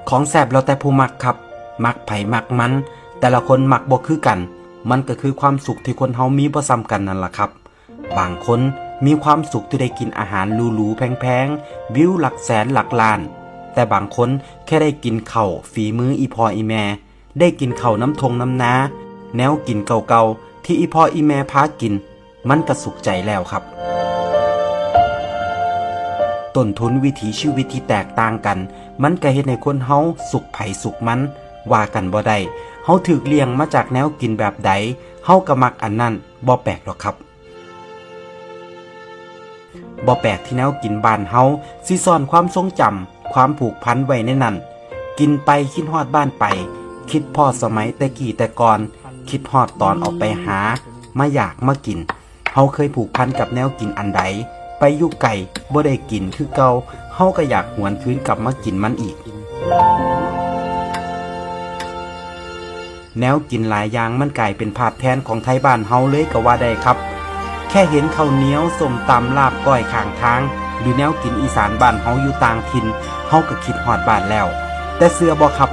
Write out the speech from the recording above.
ຂອງແຊບແລ້ວແຕ່ຜູ້ມັກຄັບ, ມັກໃຜມັກມັນ, ແຕ່ລະຄົນມັກບໍ່ຄືກັນ, ມັນກໍຄືຄວາມສຸກທີ່ຄົນເຮົາມີບໍ່ສ່ຳກັນນັ້ນລະຄັບ. ບາງຄົນມີຄວາມສຸກທີ່ໄດ້ກິນອາຫານຫຼູໆແພງໆ, ວິວຫຼັກແສນຫຼັກລ້ານ, ແຕ່ບາງຄົນແຄ່ໄດ້ກິນເຂົ້າຝີມືອີ່ພໍ່ອີ່ແມ່, ໄດ້ກິນເຂົ້ານຳທົ່ງນຳນາ, ແນວກິນເກົ່າໆທີ່ອີ່ພໍ່ອີ່ແມ່ພາກິນ, ມັນກະສຸກໃຈແລ້ວຄັບ. ຕົ້ນທຶນວິຖີຊີວິດທີ່ແຕກຕ່າງກັນ, ມັນກະເຮັດໃຫ້ຄົນເຮົາສຸກໃຜສຸກມັນ, ວ່າກັນບໍ່ໄດ້. ເຮົາຖືກລ້ຽງມາຈາກແນວກິນແບບໃດ, ເຮົາກະມັກອັນນັ້ນ, ບໍ່ແປກດອກຄັບ. ບໍ່ແປກທີ່ແນວກິນບ້ານເຮົາຊິສ້ອນຄວາມຊົງຈຳ, ຄວາມຜູກພັນໄວ້ໃນນັ້ນ. ກິນໄປຄິດຮອດບ້ານໄປ, ຄິດພໍ້ສະໄໝແຕ່ກີ້ແຕ່ກ່ອນ, ຄິດຮອດຕອນອອກໄປຫາ, ມາຢາກມາກິນ. ເຮົາເຄີຍຜູກພັນກັບແນວກິນອັນໃດ, ໄປຢູ່ໄກ, ບໍ່ໄດ້ກິນຄືເກົ່າ, ເຮົາກະຢາກຫວນຄືນກັບມາກິນມັນອີກ. ແນວກິນຫຼາຍຢ່າງມັນກາຍເປັນພາບແທນຂອງໄທບ້ານເຮົາເລີຍກໍວ່າໄດ້ຄັບ. ແຄ່ເຫັນເຂົ້າໜຽວ, ສົ້ມຕຳ, ລາບ, ກ້ອຍຂ້າງທາງ ຫຼື ແນວກິນອີສານບ້ານເຮົາຢູ່ຕ່າງຖິ່ນ, ເຮົາກໍຄິດຮອດບ້ານແລ້ວ. ແຕ່ເຊື່ອບໍ່ຄັບ,